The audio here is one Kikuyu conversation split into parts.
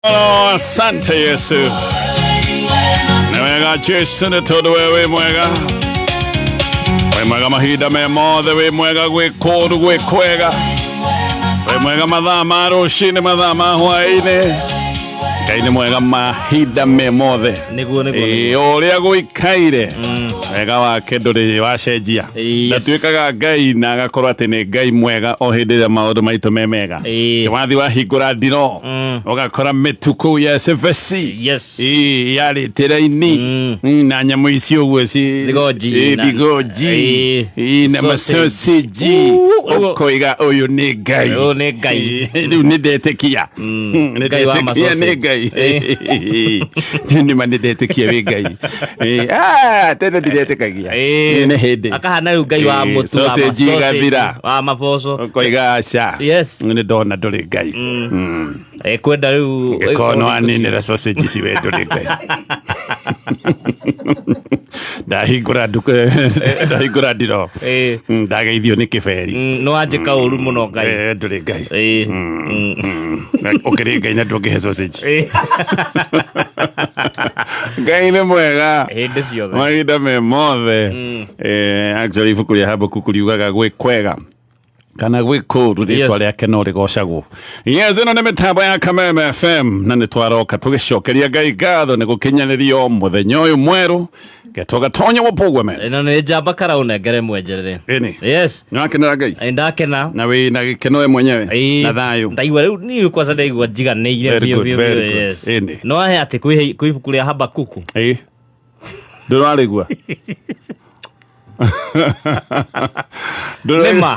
Oh, asante Yesu. Nĩ wega Jesu nĩ tondũ we wĩ mwega. Wĩ mwega mahinda me mothe, wĩ mwega gwĩ kũũru gwĩ kwega. Wĩ mwega mathaa ma rũcinĩ, mathaa ma hwaĩ-inĩ. Ngai nĩ mwega mahinda me mothe. Nĩguo nĩguo. Ĩĩ, o ũrĩa gũikaire wega wake ndũrĩ wacenjia. Yes. Ndatuĩkaga Ngai na agakorwo atĩ nĩ Ngai mwega o hĩndĩ ĩrĩa maũndũ maitũ me mega. Ĩĩ. Wathi wahingũra ndiro ũgakora mĩtu kũu ya cebeci Yes. Ĩĩ, yarĩte raini na nyamũ icio ũguo ci Thigoji Ĩĩ, thigoji Ĩĩ. Ĩĩ, na Sausage. masoseji Ũguo. ũkoiga ũyũ nĩ Ngai Ũyũ nĩ Ngai. Ĩĩ, rĩu nĩ ndetĩkia Nĩ Ngai wa ndetĩkia nĩ masausage. Ngai nĩ ma nĩ ndetĩkia wĩ Ngai Ĩĩ, ah, tene ndiretĩkagia Ĩĩ. nĩ hĩndĩ Akahana rĩu Ngai wa Ĩĩ, mũtu wa sausage ma- sausage, igathira. wa maboco. ũkoiga aca Yes. nĩ ndona ndũrĩ Ngai Eh, kwenda rĩu ngĩkorwo nĩ waninĩra sausage ici we ndũrĩ Ngai ndahingũra nduka ndahingũra ndiro Ĩĩ. Ndageithio nĩ kĩberi Nĩ wanjĩka ũru mũno Ngai. Eh, ndũrĩ Ngai Ĩĩ. Ũkĩrĩ Ngai na ndũngĩhe sausage. Ĩĩ. Ngai nĩ mwega Hĩndĩ ciothe. mahinda me mothe. Actually ibuku rĩa Habakuku riugaga gwĩ kwega kana gwĩ kũũru rĩtwa rĩake no rĩgocagwo. Yes, ĩno nĩ mĩtambo ya Kameme FM na nĩ twaroka tũgĩcokeria Ngai ngatho nĩ gũkinyanĩrio mũthenya ũyũ mwerũ getwo gatonya wopogweme. Ĩno nĩ njamba karaũ nengere mwenjerere. Ĩni. Yes. Nĩ wakenera Ngai Nĩ ndakena. na wĩ na gĩkeno we mwenyewe Ĩĩ. na thayũ. Ndaigua rĩu niĩ kwanza ndaigua njiganĩire Very biũ good, biũ very biũ, good. yes. Ĩni. No ahe atĩ kwĩ kwĩ ibuku rĩa Habakuku. Ĩĩ. Ndũrarĩgua? Nĩ ma.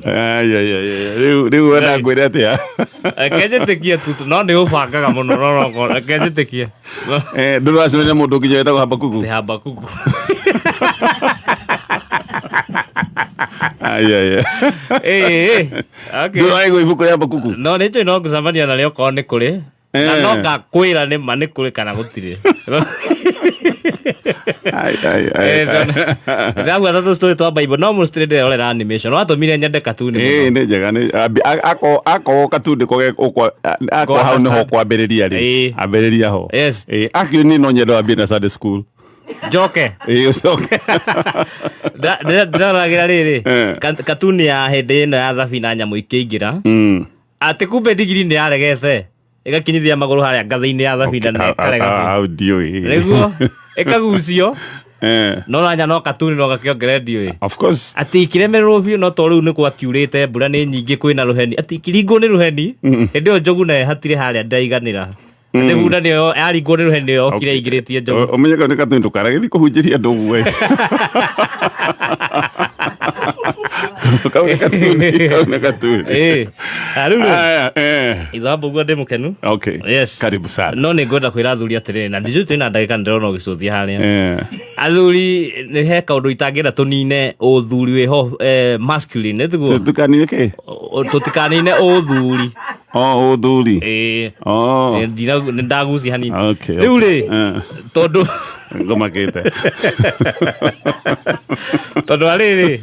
Ai, ai, ai, ai. Rĩu rĩu wenda ngwĩre atĩa? Reke njĩtĩkie tu no nĩ ũbangaga mũno no no reke njĩtĩkie. Eh, ndũracemania na mũndũ nginya wĩtagwo Habakuku? Ti Habakuku. Ai, ai, ai. Ĩĩ. Okay. Ndũraigua ibuku rĩa Habakuku? No nĩ njũĩ no ngũcemania narĩo okorwo nĩ kũrĩ. Na no ngakwĩra nĩ ma nĩ kũrĩ kana gũtirĩ. Ai, ai, ai, ai. Ndagua tũ story twa Bible no mũno citirĩ ndĩrerorera animation. Watũmire nyende katuni Ĩĩ mũno. nĩ njega nĩ ako katundi ko ako hau nĩho kwambĩrĩria rĩ Ĩĩ. ambĩrĩria ho. Yes. Ĩĩ, actually niĩ no nyende wambie na Sunday school. Njoke. Ĩĩ ũcoke. Ndĩroragĩra rĩrĩ Eh. katuni ya hĩndĩ ĩno ya thabina nyamũ ikĩingĩra atĩ kumbe ndigiri nĩ yaregete ĩgakinyithia magũrũ harĩa ngathĩ-inĩ ya thabina na ĩkarega Hau ndiũĩ. nĩguo ĩkagucio Eh, no nanya no katuni no gakĩongere ndiũĩ Of course. atĩ ikĩremererwo biũ no to rĩu nĩ gwakiurĩte mbura nĩ nyingĩ kwĩna rũheni atĩ ikiringwo nĩ rũheni hĩndĩ ĩyo njogu nayo hatirĩ harĩa ndaiganĩra atĩ bunda nĩyo yaringwo nĩ rũheni nĩyo yokire ĩingĩrĩtie njogu. Ũmenye kau nĩ katuni ndũkaragĩthiĩ kũhunjĩria andũ ũguo ĩ. Kau nĩ katuni, kau nĩ katuni. Ĩĩ. Na rĩu rĩ, Aya, eh. ithamba ũguo ndĩ mũkenu. Okay. Yes. Karibu sana. No nĩ ngwenda kwĩra athuri atĩrĩrĩ na ndijũĩ twĩna ndagĩka nĩ ndĩrona ũgĩcũthia harĩa. Eh. Athuri nĩ he kaũndũ itangĩenda tũnine ũthuri wĩho masculine nĩ tiguo? Tũkanine kĩ? Tũtikanine ũthuri. Oh, ũthuri. Ĩĩ. Oh. Nĩ ndagucia hanini. Okay, Rĩu okay. rĩ Eh. tondũ Ngomakĩte. Tondũ wa rĩrĩ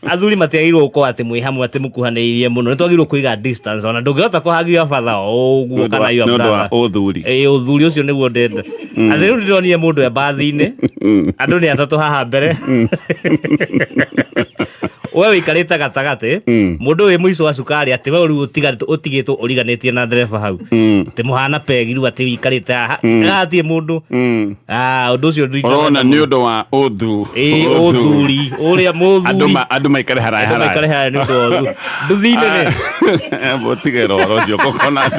athuri matiagĩrĩirwo gũkorwo atĩ mwĩ hamwe atĩ mũkuhanĩrĩirie mũno nĩ twagĩrĩirwo kũiga distance ona ndũngĩhota kũhag your father o ũguo kana your Nĩ ũndũ wa brother. ũthuri. Ĩĩ ũthuri ũcio nĩguo ndenda atĩ rĩu ndĩronire mũndũ e mbathi-inĩ andũ nĩ atatũ haha mbere we wĩikarĩte gatagatĩ mũndũ wĩ mũico wa cukari atĩ we rĩu ũtigĩtwo ũriganĩtie na ndereba hau atĩ mũhana pegi rĩu atĩ wĩikarĩte haha hatirĩ mũndũ. Ah, ũndũ ũcio ndũ Ũrona nĩ ũndũ wa ũthu. Ĩĩ, ũthuri ũrĩa Andũ mũthuri andũ maikare haraya andũ maikare haraya. haraya nĩ ũndũ wa ũthuri nduthi-inĩ rĩ Mũtige ũhoro ũcio coconut.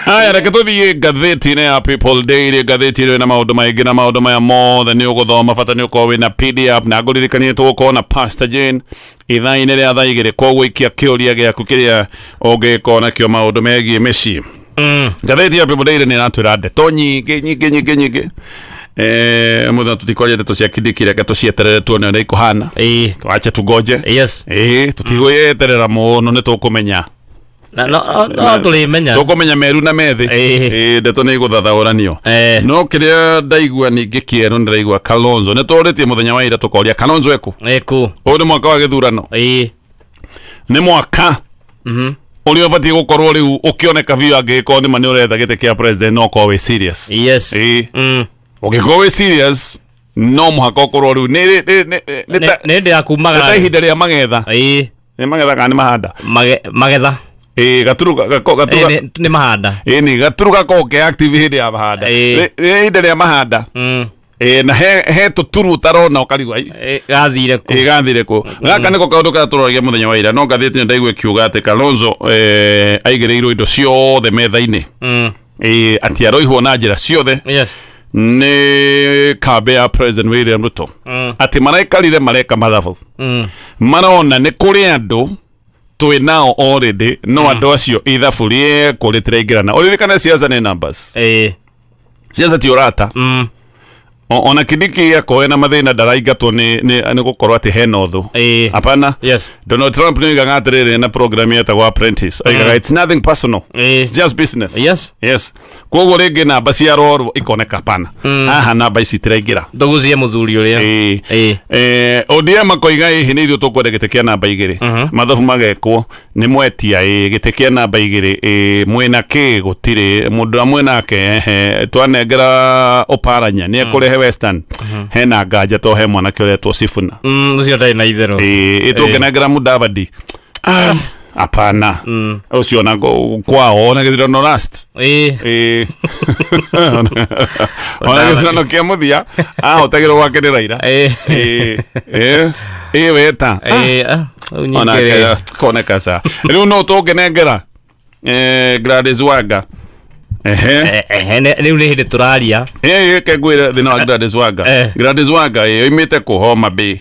Haya, reke tũthiĩ ngathĩti-inĩ ya People Daily. Ngathĩti ĩno ĩna maũndũ maingĩ na maũndũ maya mothe nĩ ũgũthoma, bata nĩ ũkorwo wĩna PDF na ngũririkanie tũgũkorwo na Pastor Jane ithaa-inĩ rĩa thaa 2 koguo ikia kĩũria gĩaku kĩrĩa ũngĩkorwo nakĩo maũndũ megiĩ mĩciĩ. Ngathĩti ya People Daily nĩ ĩratwĩra ndeto nyingĩ nyingĩ nyingĩ nyingĩ. Mũthenya tũtikwaria ndeto cia Kindiki, reke tũcieterere tuone ũrĩa ikũhana. Ĩĩ. Wache tungoje. Yes. Ĩĩ, tũtigwĩterera mũno nĩ tũkũmenya. Na no no tũrĩmenya. Tũkũmenya meru na methĩ. Ĩĩ. Ĩĩ, ndeto nĩ igũthathaũranio. No kĩrĩa ndaigua ningĩ kĩerũ nĩ ndaigua Kalonzo. Nĩ tũrĩtie mũthenya wa ira tũkoria Kalonzo ekũ? Ekũ. Ũyũ nĩ mwaka wa gĩthurano. Ĩĩ. Nĩ mwaka ũrĩa ũbatiĩ gũkorwo rĩu ũkĩoneka biũ, angĩgĩkorwo nĩma nĩ ũretha gĩtĩ kĩa president, no ũkorwo wĩ serious. Ĩĩ. Ũngĩkorwo wĩ serious, no mũhaka ũkorwo rĩu nĩ Nĩ hĩndĩ ya nĩ kumagara. ta ihinda rĩa magetha. Ĩĩ. Nĩ magetha kana nĩ mahanda? Magetha. Ĩĩ, gaturu gaturu. Ĩĩ, nĩ mahanda. Ĩĩ, nĩ gaturu gakoragwo ke active hĩndĩ ya mahanda. Ĩĩ. Nĩ ihinda rĩa mahanda. Ĩĩ, na he tũturu ũtarona ũkarigwo, "Ai, Ĩĩ, gathire kũ?" Ĩ, gathire kũ? Gaka nĩko kaũndũ karĩa tũroragia mũthenya wa ira, no ngathĩti nĩ ndaigua ĩkiuga atĩ Kalonzo aigĩrĩirwo indo ciothe metha-inĩ. Ĩ, atĩ aroihwo na njĩra ciothe nĩ kambĩ ya President William Ruto, atĩ maraikarire mareka mathabu, marona nĩ kũrĩ andũ twĩ nao already, no andũ acio ithabu rĩekwo rĩtiraingĩrana. Ũririkane siasa nĩ numbers. Siasa ti ũrata. Ona Kindiki akorwo na mathĩna, ndaraingatwo nĩ gũkorwo atĩ hena ũthũ. Hapana. Donald Trump nĩ oigaga atĩrĩrĩ, na program yetagwo Apprentice, oigaga, "It's nothing personal, it's just business." Yes, koguo rĩngĩ namba ciarorwo ikoneka, hapana, haha namba ici itiraingĩra. Tũgucie mũthuri ũrĩa. Ĩĩ. Ĩĩ. ODM akoiga ĩhĩ nĩ ithuĩ tũkwenda gĩtĩ kĩa namba 2. Mathabu magekwo nĩ mwetia ĩ gĩtĩ kĩa namba 2, ĩ mwĩna kĩ gũtirĩ mũndũ ũrĩa mwĩnake, ehe twanengera Ũparanya nĩ ekũrehe Western, hena nganja to he mwanake ũretwo Sifuna. Ũcio ndarĩ na itherũ. Ĩ tũngĩnengera Mudavadi, ah, hapana, ũcio ona kwao ona gĩthurano last. Ĩĩ, ona gĩthurano kĩa mũthia ahotagĩrwo gwake nĩ Raila. Ĩĩ, ĩĩ, ĩĩ, weta. Ĩĩ, ah, rĩu ona nyingĩ rĩ. Koneka ca rĩu no tũngĩnengera Gladys Wanga, ehe. Ehe, rĩu nĩ hĩndĩ tũraria. Ĩĩ, ke ngwĩre thĩna wa Gladys Wanga. Gladys Wanga ĩ oimĩte kũ? Homa Bay.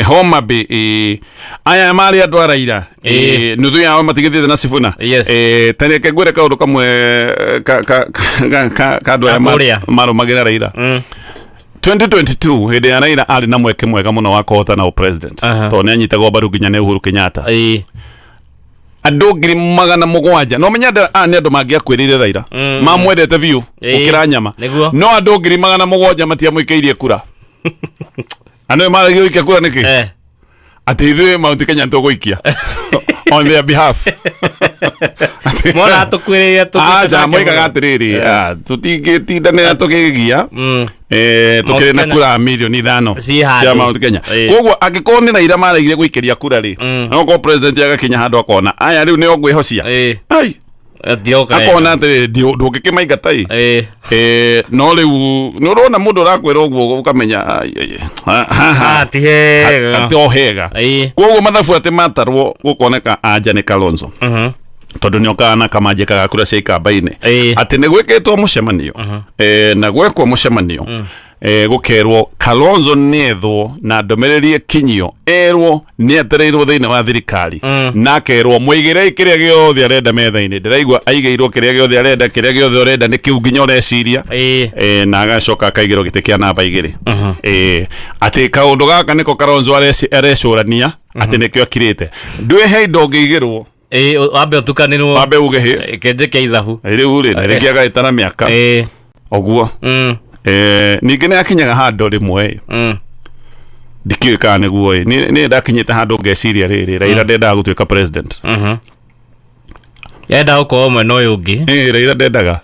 Homa Bay, ĩ aya marĩ andũ a Raila. Nuthu yao matigĩthiĩte na Sifuna. Ta reke ngwĩre kaũndũ kamwe ka andũ aya Kũrĩa. marũmagĩrĩra Raila. 2022, hĩndĩ ya Raila arĩ na mweke mwega mũno wa kũhotana president, tondũ nĩ anyitagwo mbaru nginya nĩ Uhuru Kenyatta. Andũ 700,000, no menya andũ aya nĩ andũ mangĩakuĩrĩire Raila, mamwendete biũ gũkĩra nyama. No andũ 700,000 matiamũikĩirie kura. Andũ maragia gũikia kura nĩkĩ? Atĩ ithuĩ Mount Kenya nĩtũgũikia on their behalf. Mona tũkuĩrĩire tũkuĩte Aca nake moigaga mũno. atĩrĩrĩ, ah, tũtingĩtindanĩra tũkĩgia tũkĩrĩ na Mount Kenya. kura 5 mirioni Ciĩ handũ. cia Mount Kenya. Koguo angĩkorwo nĩ Raila maregire gũikĩria kura rĩ, no korwo president agakinya handũ akona aya rĩu nĩo ngwĩhocia. Ai, Ndioka. Akona atĩrĩrĩ, ndũngĩkĩmaingata ĩ. No rĩu nĩ ũrona mũndũ ũrakwĩra ũguo ũkamenya, ai, ai, haha Ah, ti hega. atĩ o hega. Koguo mathabu atĩ matarwo gũkoneka anja nĩ Kalonzo, tondũ nĩ okaga na kamanjĩka ga kura cia ikamba-inĩ. Atĩ nĩ gwĩkĩtwo mũcemanio, na gwekwo mũcemanio, gũkerwo Kalonzo nĩethwo na ndũmĩrĩri ĩkinyio, erwo nĩ etereirwo thĩinĩ wa thirikari, na akerwo mũigĩrei kĩrĩa gĩothe arenda metha-inĩ. Ndĩraigua aigĩirwo kĩrĩa gĩothe arenda, kĩrĩa gĩothe ũrenda nĩ kĩu nginya ũreciria. Na agacoka akaigĩrwo gĩtĩ kĩa namba 2. Atĩ kaũndũ gaka nĩko Kalonzo arecũrania atĩ nĩkĩo akirĩte. Ndwĩ he indo ũngĩigĩrwo Wambe ũtukanĩrwo. Wambe uge hĩ. Kĩnjĩke ithabu. Rĩu rĩ, na rĩngĩ agagĩtara mĩaka ũguo. Ningĩ nĩ akinyaga handũ rĩmwe ĩ, ndikĩũĩ kana nĩguo ĩ nĩ ndakinyĩte handũ ngeciria rĩrĩ, Raila ndendaga gũtuĩka president. Enda gũkorwo mwena ũyũ ũngĩ. Raila ndendaga,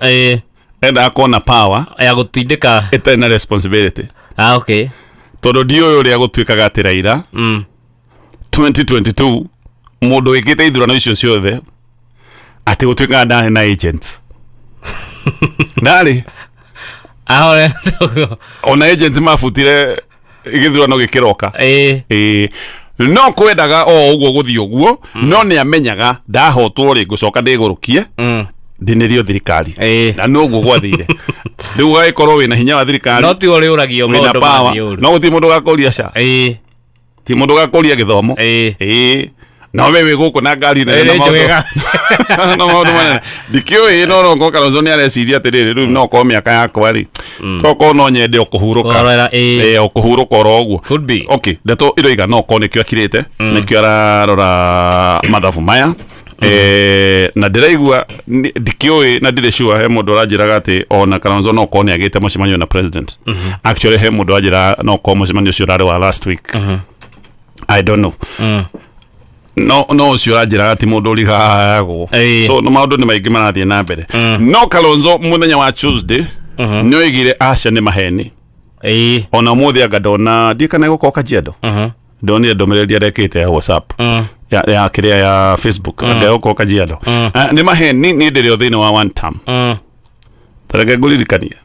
endaga kuona power Ya gũtindĩka. ĩtarĩ na responsibility. Ah, okay. Tondũ ndiũĩ ũrĩa gũtuĩkaga atĩ Raila 2022, mũndũ wĩkĩte ithurano icio ciothe, atĩ gũtuĩkaga ndarĩ na agent, ndarĩ Ahore. Ona agents mabutire gĩthurano gĩkĩroka. Ĩĩ, no kwendaga o ũguo gũthiĩ ũguo, no nĩ amenyaga ndahotwo rĩ, ngũcoka ndĩgũrũkie ndinĩrio thirikari. Na noguo gwathire, rĩu ũgagĩkorwo wĩna hinya wa thirikari, No tiwe ũrĩũragio wĩna maũndũ power, mathiĩ ũru. no gũtirĩ mũndũ ũgakũria ca, ti mũndũ ũgakũria gĩthomo. Ĩĩ, no we wĩ gũkũ na ngari nene na Ĩĩ, njũgĩga. Na maũndũ manene. Ndikĩũĩ, no no Kalonzo nĩ areciria atĩrĩrĩ, rĩu no korwo mĩaka yakwa rĩ, tokorwo no nyende o kũhurũka. Kũrorera, ĩĩ. Ĩĩ, o kũhurũka oro ũguo. Could be. Okay, ndeto iroiga no korwo nĩkĩo akirĩte, nĩkĩo ararora mathabu maya. Na ndĩraigua ndikĩũĩ na ndirĩ sure, he mũndũ ũranjĩraga atĩ ona Kalonzo no korwo nĩ agĩte mũcemanio na president. Actually, he mũndũ ũranjĩra no korwo mũcemanio ũcio ũrarĩ wa last week. I don't know. No ũcio ũranjĩraga ti mũndũ ũrigayagwo. Ĩĩ. So no maũndũ nĩ maingĩ marathiĩ na mbere, no Kalonzo mũthenya wa Tuesday nĩ oigire aca nĩ maheni. Ĩĩ. Ona ũmũthĩ anga ndona, ndiĩ kana ĩgũkorwo Kajiado, ndonire ndũmĩrĩri arekĩte ya WhatsApp, ya kĩrĩa ya Facebook, anga ĩgũkorwo Kajiado. Ah, nĩ maheni, niĩ ndĩrĩ o thĩinĩ wa one term. Tareke ngũririkanie,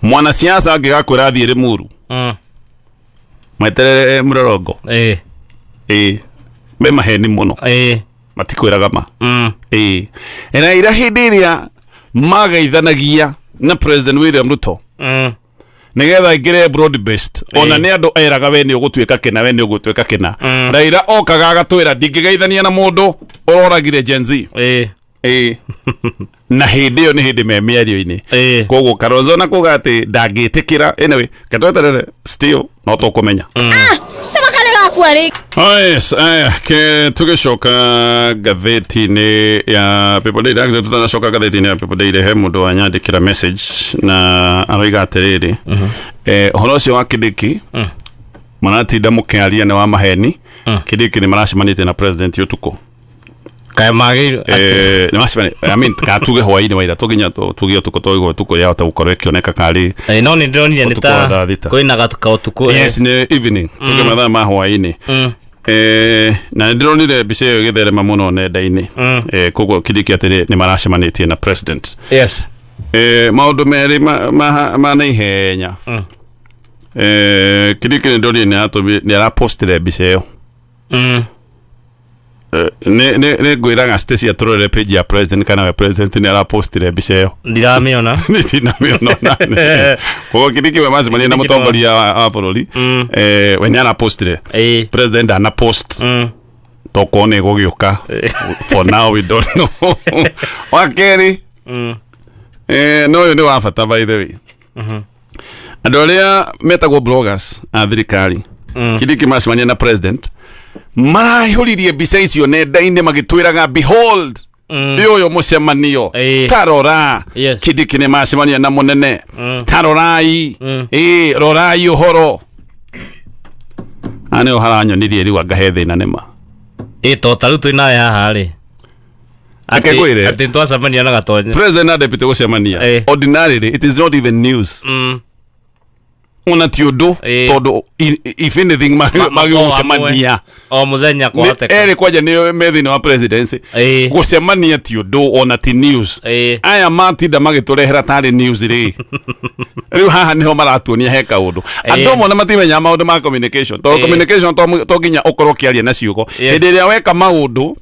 mwanasiasa angĩgakwĩra athiĩ Limuru, mweterere mũrorongo. Ĩĩ. Ĩĩ, me maheni mũno. Ĩĩ. Matikwĩraga ma. Ĩĩ, na ira hĩndĩ ĩrĩa mageithanagia na President William Ruto nigetha aingĩre broad based, ona nĩ andũ eraga we nĩ ũgũtuĩka kĩna, we nĩ ũgũtuĩka kĩna. Raila okaga agatwĩra ndingĩgeithania na mũndũ ũroragire Gen Z. Ĩĩ. Ĩĩ, na hĩndĩ ĩyo nĩ hĩndĩ me mĩario-inĩ. Ĩĩ. Koguo Kalonzo na kuga atĩ ndangĩtĩkĩra, anyway, ketweterere still no tũkũmenya. Tabakalĩ gakua rĩ. Oh, yes, aya, ke tũgĩcoka ngathĩti-inĩ ya People Daily. Actually, tutanacoka ngathĩti-inĩ ya People Daily, he mũndũ wanyandĩkĩra message na aroiga atĩrĩrĩ, ũhoro ũcio wa Kindiki maratinda mũkĩaria nĩ wa maheni. Kindiki nĩ maracemanĩtie na president ũtukũ. Kaĩ magĩrĩirwo Nĩ macemania, I mean, kana tuge hwaĩ-inĩ wa ira, tũginya tuge ũtukũ, tũigua ũtukũ yahota gũkorwo ĩkĩoneka karĩ Ĩĩ, no nĩ ndĩronire nĩ ũtukũ wa ta thaa 6. kwĩna kaũtukũ. Yes, nĩ evening, tuge mathaa ma hwaĩ-inĩ. Na nĩ ndĩronire mbica ĩyo ĩgĩtherema mũno nenda-inĩ. Koguo Kindiki atĩrĩ nĩ maracemanĩtie na president. Yes. Maũndũ merĩ ma naihenya. Kindiki nĩ ndonire nĩ arapostire mbica ĩyo. Nĩ ngwĩraga Stacy atũrorere page ya president kana we president nĩ arapostire mbica ĩyo. Ndiramĩona. Ndinamĩona nani. Koguo Kindiki we macemania na Kindiki no- mũtongoria wa bũrũri, we nĩ arapostire. Ĩĩ. President ndana post, tokorwo nĩ gũgĩũka, for now we don't know. Wa kerĩ, no ũyũ nĩ wa bata, by the way, andũ arĩa metagwo bloggers a thirikari, Kindiki macemania na president maraihũririe mbica icio nenda-inĩ magĩtwĩraga, "Behold, nĩ ũyũ mũcemanio." Ĩĩ. Tarora. Yes. Kindiki nĩ macemania na mũnene, tarorai, ĩĩ, rorai ũhoro a nĩho haranyonirie rĩu anga he thĩna nĩma. Ĩĩ, to ta rĩu twĩ nawe haha rĩ. Reke ngwĩre. Atĩ twacemania na Gatonya. President na deputy gũcemania, ordinarily it is not even news, ona ti ũndũ, tondũ if anything magĩgũcemania o mũthenya kwahoteka. Erĩ kwanja nĩ me thĩinĩ wa presidency. Gũcemania ti ũndũ, ona ti news. Aya matinda magĩtũrehera tarĩ news rĩ, rĩu haha nĩho maratuonia he kaũndũ. Andũ amwe ona matimenyaga maũndũ ma communication, tondũ communication to nginya ũkorwo ũkĩaria na ciugo. Hĩndĩ ĩrĩa weka maũndũ,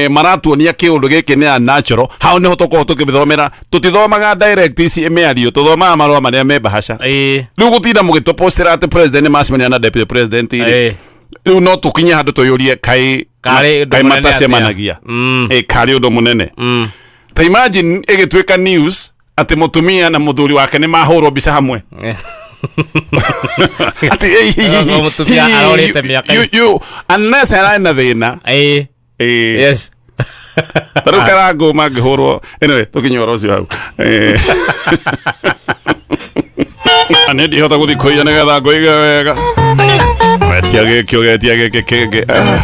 maratuonia kĩũndũ gĩkĩ nĩ unnatural, hau nĩho tũkorwo tũkĩthomera. Tũtithomaga direct ici mĩario, tũthomaga marũa marĩa me bahasha. Rĩu gũtinda mũgĩtũpostera atĩ president nĩ macemania na deputy president rĩ, rĩu no tũkinye handũ tũyũrie kaĩ Karĩ ũndũ kaĩ mũnene matacemanagia. atĩa? Karĩ ũndũ mũnene. Ta imagine ĩgĩtuĩka news atĩ mũtumia na mũthuri wake nĩ mahũrwo mbica hamwe atĩ Okorwo mũtumia arorĩte mĩaka unless ararĩ na thĩna. Ta rĩu Karangũ mangĩhũrwo, anyway, tũkinye ũhoro ũcio hau. Nĩ ndihota gũthiĩ kũiya nĩgetha ngũige wega, wetia gĩkĩ ũgetia gĩkĩ kĩngĩ. Ah.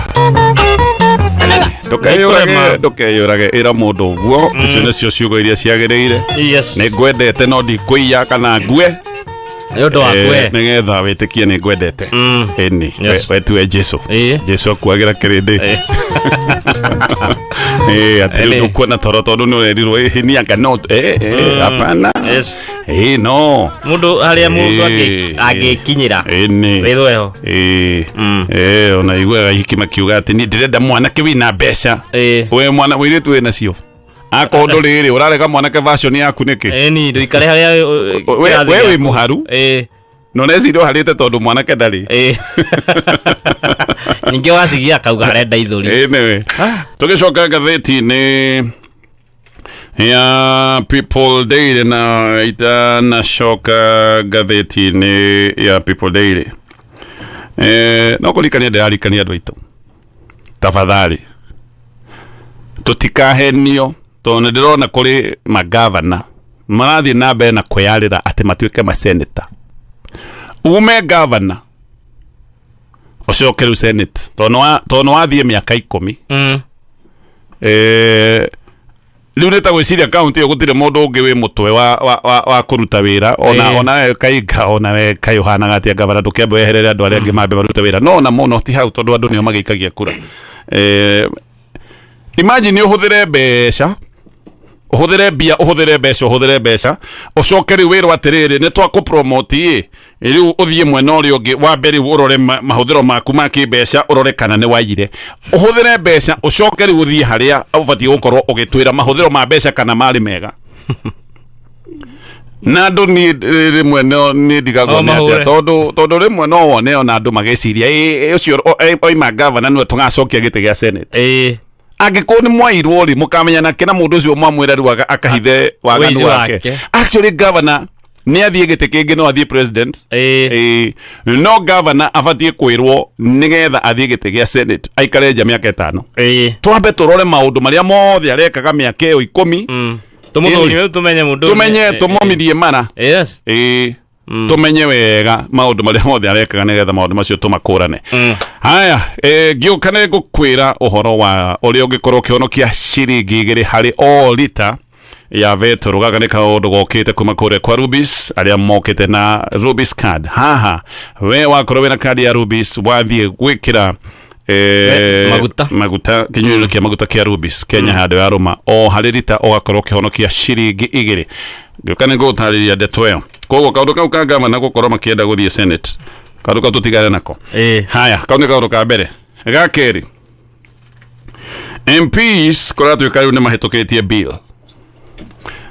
Ndũkeyũrage. Nĩkũrema. Ndũkeyũrage, ĩra mũndũ ũguo, icio nĩcio ciugo iria ciagĩrĩire. Nĩ ngwendete no ndikũiya kana ngue. Nĩ ũndũ waku we. Nĩgetha wĩtĩkie nĩ ngwendete. Ĩni. We tiwe Jesu. Jesu akuagĩra kĩrĩndĩ. Atĩ rĩu Ĩni. ndũkuona toro tondũ nĩ ũrerirwo ĩhĩ ni anga no hapana. No. Mũndũ harĩa mũndũ angĩkinyĩra Ĩni. wĩthweho. Ona iguaga hiki makiuga atĩ niĩ ndĩrenda mwanake wĩna mbeca. We mwana mũirĩtu wĩ nacio, akorwo ndũrĩ rĩ, ũrarega mwanake version yaku nĩkĩ? Ĩni ndũikare harĩa We wĩ mũharu no neciria ũharĩte tondũ mwanake ndarĩ. Ningĩ wacigia akauga arenda ithũri. Anyway, tũgĩcoka ngathĩti-inĩ ya People Daily, na itanacoka ngathĩti-inĩ ya People Daily, no kũrikania ndĩrarikania andũ aitũ, tafadhali tũtikahenio, tondũ nĩ ndĩrona kũrĩ magavana marathiĩ na mbere na kwĩyarĩra atĩ matuĩke maseneta. Ume gavana Ũcoke rĩu Senate, tondũ nĩ wathiĩ mĩaka 10. Rĩu nĩ ta gwĩciria kaunti ĩyo gũtirĩ mũndũ ũngĩ wĩ mũtwe wa kũruta wĩra ona. Ona we kainga, ona we kai ũhanaga atĩa, gavana, ndũkĩambe weherere andũ arĩa angĩ mambe marute wĩra, no ona mũno ti hau, tondũ andũ nĩo magĩikagia kura. Imagine ũhũthĩre mbeca, ũhũthĩre mbia, ũhũthĩre mbeca, ũhũthĩre mbeca, ũcoke rĩu wĩrwo atĩrĩrĩ, nĩ twakũpromote ĩ, rĩu ũthiĩ mwena ũrĩa ũngĩ, wambe rĩu ũrore mahũthĩro maku ma kĩmbeca, ũrore kana nĩ waiyire. Ũhũthĩre mbeca, ũcoke rĩu ũthiĩ harĩa ũbatiĩ gũkorwo ũgĩtwĩra mahũthĩro ma mbeca kana marĩ mega. Na andũ niĩ rĩmwe no nĩ ndigagwo No nĩ atĩa mahũre. Tondũ rĩmwe no wone ona andũ magĩciria, "Ĩ, ũcio oima gavana nĩwe tũgacokia gĩtĩ gĩa Senate." Angĩkorwo nĩ mwairwo rĩ, mũkamenya nake na mũndũ ũcio mwamwĩra rĩu akahithe waganu Ũici wake. wake. Actually, governor nĩ athiĩ gĩtĩ kĩngĩ, no athiĩ president. Ĩĩ, no governor abatiĩ kwĩrwo nĩgetha athiĩ gĩtĩ gĩa Senate aikare nja mĩaka 5, twambe tũrore maũndũ marĩa mothe arekaga mĩaka ĩyo 10. Tũmũthũrime rĩu, tũmenye mũndũ ũyũ Tũmenye, tũmomithie mara. Ĩĩ, tũmenye wega maũndũ marĩa mothe arekaga nĩgetha maũndũ macio tũmakũrane. Haya, ngĩũka nĩ ngũkwĩra ũhoro wa ũrĩa ũngĩkorwo ũkĩhonokia ciringi 2 harĩ o rita ya betũrũ. Gaka nĩ kaũndũ gokĩte kuma kũrĩa kwa Rubis, arĩa mokĩte na Rubis card. Haha we wakorwo wĩna kandi ya Rubis, wathiĩ gwĩkĩra Maguta. Maguta kinyuĩro kĩa maguta kĩa Rubis Kenya, handũ ya rũma o harĩ rita ũgakorwo ũkĩhonokia ciringi 2. Ngĩũka nĩ ngũgũtarĩria ndeto ĩyo. Koguo kaũndũ kau ka gavana gũkorwo makĩenda gũthiĩ Senate, kaũndũ kau tũtigane nako. Haya, kau nĩ kaũndũ ka mbere. Ga kerĩ, MPs kũratuĩka rĩu nĩ mahĩtũkĩtie bill,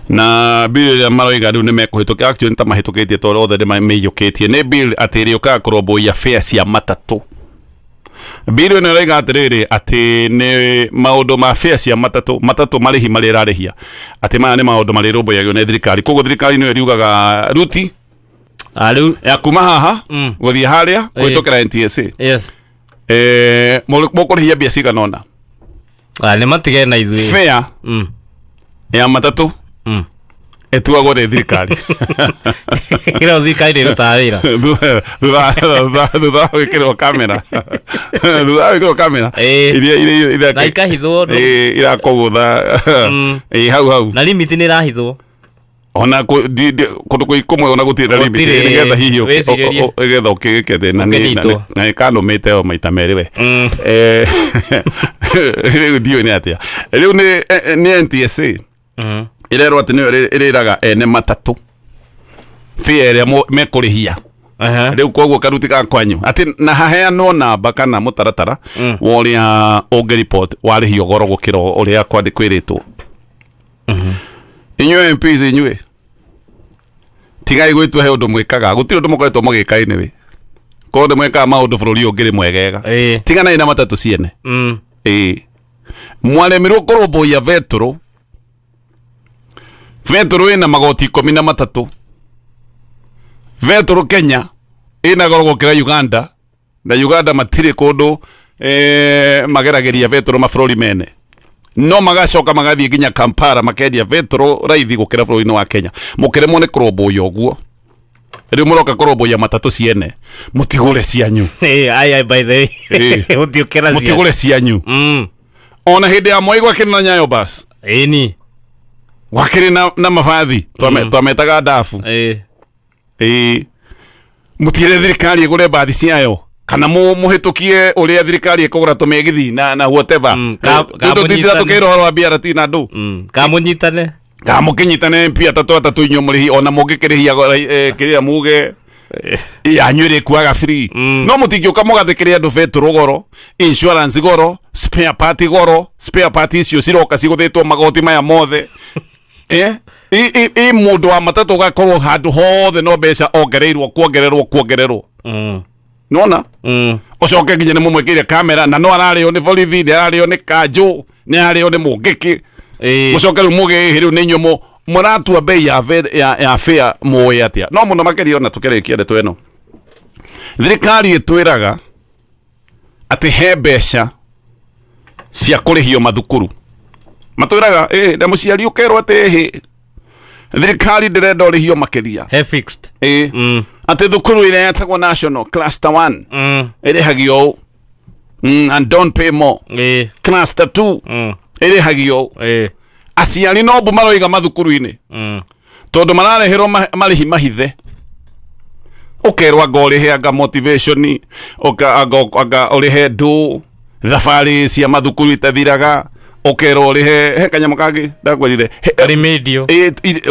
na bill ĩrĩa maroiga rĩu nĩ mekũhĩtũkia, actually nĩ ta mahĩtũkĩtie tondũ othe nĩ mĩiyũkĩtie, nĩ bill atĩ ĩrĩũkaga kũrũmbũiya fare cia matatũ. Bill ĩno ĩroiga atĩrĩrĩ, atĩ nĩ maũndũ ma fare cia matatũ, matatũ marĩhi marĩa ĩrarĩhia, atĩ maya nĩ maũndũ marĩrũmbũyagio nĩ thirikari. Koguo thirikari nĩyo ĩriugaga ruti Rĩu ya kuma haha gũthiĩ harĩa kũhĩtũkĩra NTSA. Mũkũrĩhia mbia cigana ũna. Nĩ matige na ithuĩ. Fare ya matatũ ĩtuagwo nĩ thirikari. Kĩrĩa thirikari nĩ ĩrutaga wĩra. Thutha wa gwĩkĩrwo kamera, thutha wa gwĩkĩrwo kamera iria Na ikahithwo irakũgũtha ĩ hau hau. Na limit nĩ ĩrahithwo. Ona kũndũ kũmwe ona gũtirĩ na limit. Gũtirĩ. Nĩgetha hihi Wĩcirĩrie. Nĩgetha ũkĩgĩke thĩna Ũkĩnyitwo. Na ĩkanũmĩte o maita merĩ we. Rĩu ndiũĩ nĩ atĩa rĩu nĩ NTSA ĩrerwo atĩ nĩyo ĩrĩraga ene matatũ fare ĩrĩa mekũrĩhia. Rĩu koguo karuti ga kwanyu atĩ na haheanwo namba kana mũtaratara wa ũrĩa ũngĩ-report warĩhio goro gũkĩra ũrĩa kwĩrĩtwo. Inyuĩ MPs, inyuĩ tigai gwĩtua he ũndũ mwĩkaga. Gũtirĩ ũndũ mũkoretwo mũgĩka. Anyway, korwo nĩ mwĩkaga maũndũ, bũrũri ũyũ ũngĩrĩ mwegega. Tiganai na matatũ ciene. Ĩĩ, mwaremirwo kũrũmbũiya betũrũ. Betũrũ ĩna magoti 13. Betũrũ Kenya ĩna goro gũkĩra Uganda, na Uganda matirĩ kũndũ mageragĩria betũrũ mabũrũri mene, no magacoka magathiĩ nginya Kampala makendia betũrũ raithi gũkĩra bũrũri-inĩ wa Kenya. Mũkĩremwo nĩ kũrũmbũiya ũguo, rĩu mũroka kũrũmbũiya matatũ ciene. Mũtigũre cianyu. Ĩĩ, ai ai, by the way, Gũtiũkĩra cia. Mũtigũre cianyu. Ona hĩndĩ ya Moi gwakĩrĩ na Nyayo Bus. Gwakĩrĩ na mabathi twametaga ndabu. Ĩĩ, mũtigĩre thirikari ĩgũre mbathi ciayo kana mũhĩtũkie ũrĩa thirikari ĩkũgũra tũmĩgithi na whatever. Ka Rĩu tũtindĩra mũnyitane. tũkĩra ũhoro wa BRT na andũ. Kamũnyitane. Ka mũkĩnyitane MP atatũ atatũ, inyuĩ mũrĩhi ona mũngĩkĩrĩhia kĩrĩa muge yanyu ĩrĩkuaga free, no mũtingĩũka mũgathĩkĩre andũ betũrũ goro, insurance goro, spare part goro. Spare part icio ciroka cigũthĩtwo magoti maya mothe. I mũndũ wa matatũ ũgakorwo handũ hothe no mbeca ongereirwo, kuongererwo, kuongererwo. Nona ũcoke nginya nĩ mũmwĩkĩire kamera na no ararĩo nĩ borithi, nĩ ararĩo nĩ kanjũ, nĩ ararĩo nĩ mũngĩkĩ. Mũcoke rĩu mũgĩĩhĩ rĩu nĩ inyuĩ mũratua bei ya fare mũĩ atĩa? No mũno makĩria, ona tũkĩrĩkia ndeto ĩno, thirikari ĩtwĩraga atĩ he mbeca cia kũrĩhio mathukuru. Matwĩraga ĩ na mũciari ũkerwo atĩ ĩhĩ, thirikari ndĩrenda ũrĩhio makĩria. He fixed. Ĩ. Atĩ thukuru ĩrĩa yetagwo National Cluster 1 ĩrĩhagio ũũ, and don't pay more. Cluster 2 ĩrĩhagio ũũ. Aciari no mbu maroiga mathukuru-inĩ tondũ marareherwo marĩhi mahithe, ũkerwo anga ũrĩhe anga motivation, anga ũrĩhe ndũ thabarĩ cia mathukuru itathiraga, ũkerwo ũrĩhe he kanyamũ kangĩ ndakwĩrire. Remedial.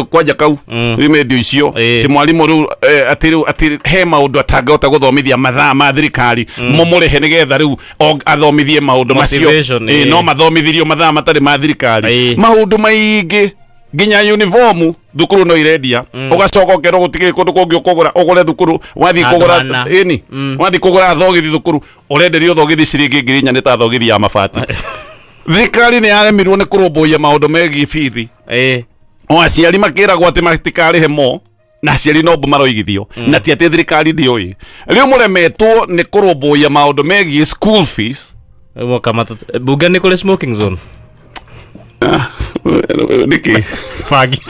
Kwanja kau remedial icio. Ti mwarimũ rĩu, atĩ rĩu atĩ he maũndũ atangĩhota gũthomithia mathaa ma thirikari, mũmũrĩhe nĩgetha rĩu athomithie maũndũ macio. Motivation. No mathomithirio mathaa matarĩ ma thirikari. Maũndũ maingĩ, nginya uniform thukuru no irendia, ũgacoka ũkerwo gũtikĩrĩ kũndũ kũngĩ ũkũgũra, ũgũre thukuru wathiĩ Handũ kũgũra. hana. Ĩni wathiĩ kũgũra thogithi thukuru, ũrenderio thogithi ciringi 4,000, nĩ ta thogithi ya mabati. Thirikari nĩ yaremirwo nĩ kũrũmbũiya maũndũ megiĩ bithi. O aciari makĩragwo atĩ matikarĩhe mo, na aciari no mbu maroigithio, na ti atĩ thirikari ndĩũĩ. Rĩu mũremetwo nĩ kũrũmbũiya maũndũ megiĩ school fees. Moka matatu. Bunge nĩ kũrĩ smoking zone. Nĩkĩ? Bangi.